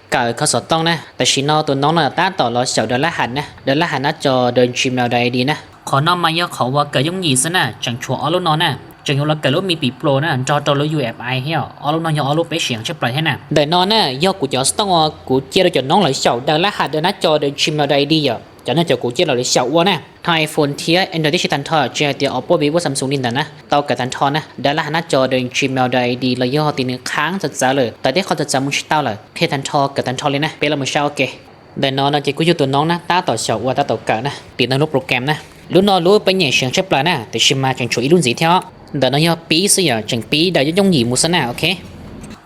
Kawm kho xov tooj na, tam sim no tus nob no tab tom los xyaum daws lab has na, daws lab has nab co daws Gmail daws I D na. Qhov no mas yog qhov uas kawm yooj yim xwb na, tseem tshuav ob lub no na. Tseem yuav los kawm lub Mi Pim Pro na nrog rau lub U F I thiab, ob lub no yog ob lub peb siv heev tshaj plaws thiab na. Ntawm no na yog kuv cov xov tooj uas kuv cia rau cov nob lawv xyaum daws lab has daws nab co daws Gmail daws I D yom, cov no cov kuv cia lawv xyaum ua na. Thaum iPhone thiab Android tib si tag nrho, tsis hais tias Oppo, Vivo, Samsung li ntawd na, tau kawm tag nrho na, daws lab has nab co daws Gmail daws I D los yog hais tias nws qhab txawv txawv lawm, tawm tej qhov txawv txawv mus tsis tau lawm, qhia tag nrho kawm tag nrho li na, peb los mus saib ua ke. Ntawm no no ces kuj yog tus nob na tab tom xyaum ua tab tom kawm na, piv tau lub program na. Lub no lub peb nyiam siv heev tshaj plaws na, tiam sis mas tseem tshuav ib lub ntxiv thiab. Ntawm no yog pib xwb yom, tseem pib daws yooj yooj yim mus xwb na, ok.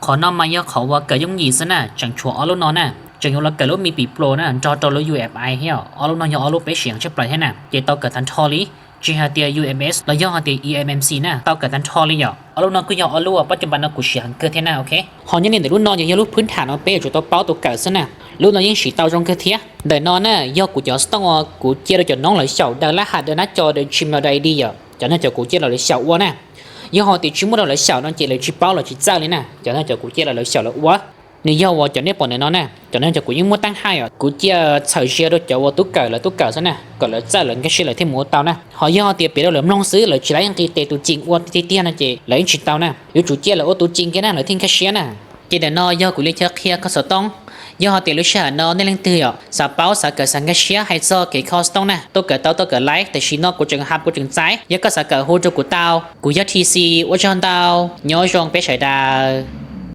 Qhov no mas yog qhov uas kawm yooj yim xwb na, tseem tshuav ob lub no na. Tseem yuav los kawm lub Mi Pim Pro na nrog rau lub U F I thiab, ob lub no yog ob lub peb siv heev tshaj plaws thiab na, ces tau kawm tag nrho li. Tsis hais tias U M S los yog hais tias E M M C na, tau kawm tag nrho li yom. Ob lub no kuj yog ob lub uas pab cov npas no kuv siv heev kawg thiab na, ok. Ho nyob li ntawm lub no ces yog lub phwb tham no peb yuav tsum tau paub tus kawm xwb na. Lub no yeej siv tau zoo kawg thiab. Ntawm no na yog kuv cov xov tooj uas kuv cia rau cov nob lawv xyaum daws lab has daws nab co daws Gmail daws I D yom, cov no cov kuv cia rau lawv xyaum ua na. Yog hais tias tsis muaj rau lawv xyaum no ces lawv tsis paub lawv tsis txawj li na, cov no cov kuv cia rau lawv xyaum lawv ua. Nws yog uas cov nej pom ntawm no na, cov no cov kuv yeej muab tab hais os, kuv cia txhawm zia rau cov uas tub kawm lawv tub kawm xwb na, kom lawv txawj lawv nkag siab lawv thiaj mus ua tau na. Ho yog hais tias piav rau lawv mloog xwb lawv tsis laib nqis tes tus cim ua tiag tiag no ces lawv yeej tsis tau na, yuav tsum cia lawv ua tus cim kiag na lawv thiaj nkag siab na. Ces ntawm no yog kuv li chaw qhia kho xov tooj. Yog hais tias lub sij hawm no nej leej twg yom xav paub xav kawm xav nkag siab hais txog kev kho xov tooj na, tuaj kawm tau tuaj kawm laib, tam sim no kuv tseem hab kuv tseem txaib, yog koj xav kawm hu rau kuv tau, kuv yog T C, ua tsaug ntau, nyob zoo peb sawv daws.